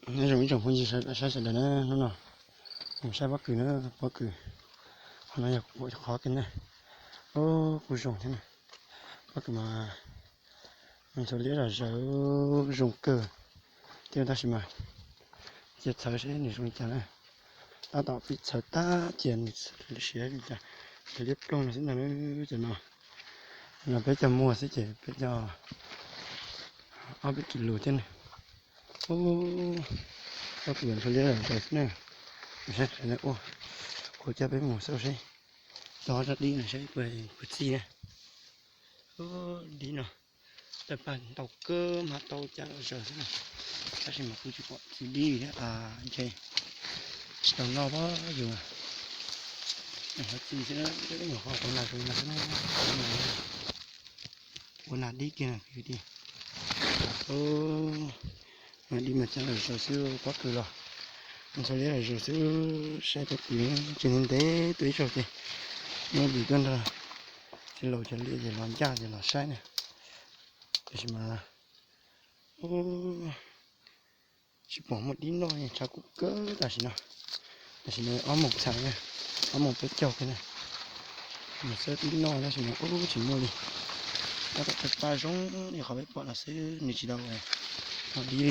Nyob zoo ib tsoom phooj ywg saib sawv daws na, hnub no mus saib pob kws na, pob kws. Qhov no yog kuv qhov kiag na. Ub, kuj zoo thiab na. Pob kws mas ntxhua liab zom zaws, zoo kawg thiab tab sis mas cia txhawv seb nws zoo li cas na. Tab tom pib txhawv tag cia nws siav li cas, ntxhua liab ploog no xwb ntag na. Cov no, no peb coj muag xwb ces peb coj ob peb kis lus thiab na. Ub, pob kws ntxhua liab zom zaws xwb na. Ua, kuv coj peb mus xauj seb, tso zaj dib no seb puas txij na. Ub, dib no, tawg paj ntau kawg, hmab tau caj zom zaws xwb na. Tab sis mas kuj tsis pom txiv dib thiab, ntshe tsis tau noj pob yus. Nyuam qhuav txi xwb, nyuam qhuav ua nas zoo no xwb na. Ua nas dib kiag na kwv tij. Nas dib mas caj zom zaws xwb, pob kws los ntxhua liab zom zaws xwb. Saib pob kws tseem ntev ntev tuaj ib zaug ces muab dib tuaj nrog txiv laus cov liaj ces los ncaj ces los saib na. Tab sis mas tsis pom muaj dib noj, tshav kub kawg tam sim no. Tam sim no ob moos txhais, ob moos peb caug kiag na. Mus xawb dib noj tab sis mas ub tsis muaj li. Tab tom tawg paj zoo li qhov peb pom no xwb, nws tsis tau muaj dib li.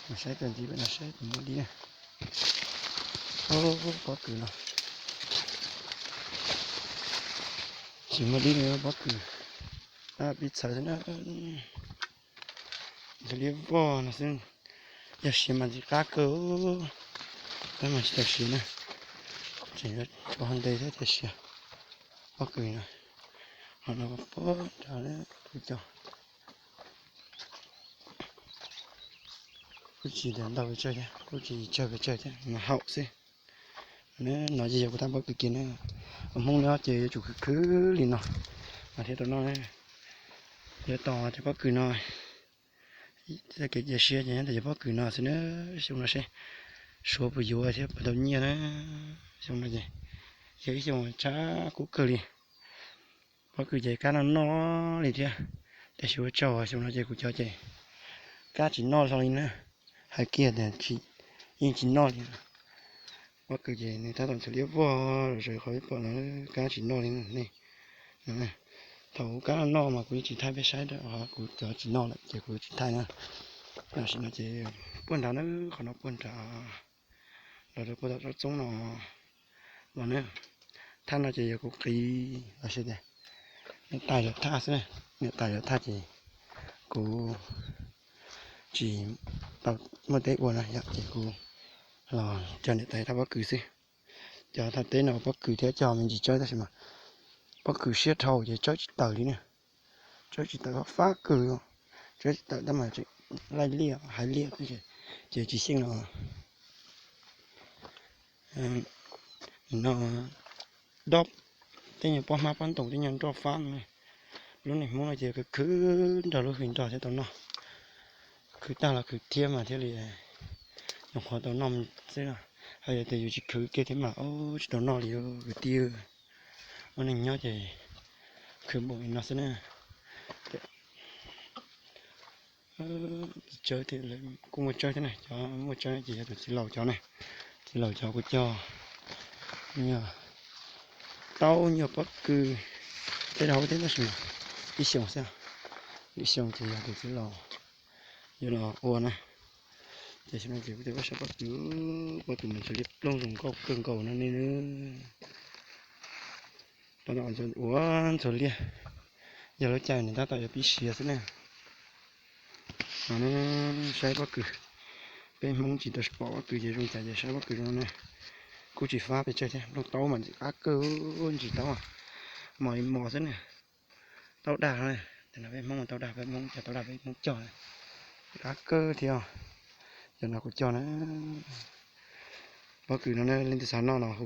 Mus saib tag ntxiv pem no saib puas muaj dib na. Ub, pob kws no tsis muaj dib li pob kws. Pib txhawv xwb na. Ntxhua liab vog no xwb, yog siav mas ntxim qab kawg, tab mas tsis tau siav na. Tseem tshuav hauv ntej thiab tias siav. Pob kws no, qhov no pob nrad kuv cog. Kuj tsis tias ntau pes tsawg thiab, kuj tsis tsawg pes tsawg thiab, mas haum xwb. No ces yog kuv thaj pob kws kiag na. Ua Hmoob no ces yuav tsum khwv khwv li no mas thiaj tau noj. Yuav tos cov pob kws no, txoj kev cia siab ces nyob ntawm cov pob kws no xwb na. Xyoo no seb suav puas yuav thiab puas tau nyiaj na. Xyoo no ces yog ib xyoo tshav kub kawg li. Pob kws ces kab noj noj li thiab. Tiam sis ua tsaug xyoo no ces kuv cov ces kab tsis noj zoo li na. Hais kiag tias yeej tsis noj li. Pob kws ces nws tab tom ntxhua liab vog zom zaws qhov peb pom no, kab tsis noj li ne. Thaum kuv kab noj mas kuv yeej tsis thaij peb saib, kuv cov tsis noj lawm ces kuv tsis thaij na. Tam sim no ces puag nrad na, qhov no puag nrad los rau puag tom tsob txoob no los na. Thaj no ces yog kuv qiv los sis tias niam tais lawv thaj xwb na. Niam tais lawv thaj ces kuv tsis tau muaj teb ua na yom, ces kuv los cog niam tais thaj pob kws xwb. Cog thaj teb no pob kws thiab cog me ntsis tsawb tab sis mas pob kws siab dhau ces tsawb tsis tawm li na. Tsawb tsis tawm fab kawg, tsawb tsis tawm tab mas laij liaj hais liaj xwb ces tsis xyeej no. No dob tej nyuag pob hmab pob ntoos tej nyuag nroj fab no. Lub neej Hmoob no ces khwv khwv nrog lub hli nrog thiab tau noj. Khwv tag los khwv thiab mas thiaj li nyuam qhuav tau noj xwb. Ho yog tias yus tsis khwv kiag thiab mas tsis tau noj li kwv tij. Ua neej nyob ces khwv npaum li no xwb na. Tsawb thiab, kuj muaj tsawb thiab na, cov muaj tsawb ces yog tus txiv laus cov na. Txiv laus cov kuv cog nyuag taub nyuag pob kws thiab dhau thiab tab sis mas ib xyoos xwb, ib xyoos ces yog tus txiv laus yuav los ua na. Ces xyoo no ces kuv coj peb saib pob kws, pob kws mas ntxhua liab ploog zoo nkauj kawg nkaus no ne. Tab tom ua ntxhua liaj, yog lub caij nws tab tom yuav pib siav xwb na. No saib pob kws, peb Hmoob tsis tau pom pob kws ces zoo cas ces saib pob kws zoo ne. Kuj tsis fab pes tsawg thiab, nplooj taub mas ntxim qab kawg, ntsis taub mos li mos xwb na. Taub dag, peb Hmoob taub dag, peb Hmoob cog taub dag, peb Hmoob cog qab kawg thiab. Cov no kuv cog na. Pob kws no leej twg xav noj los hu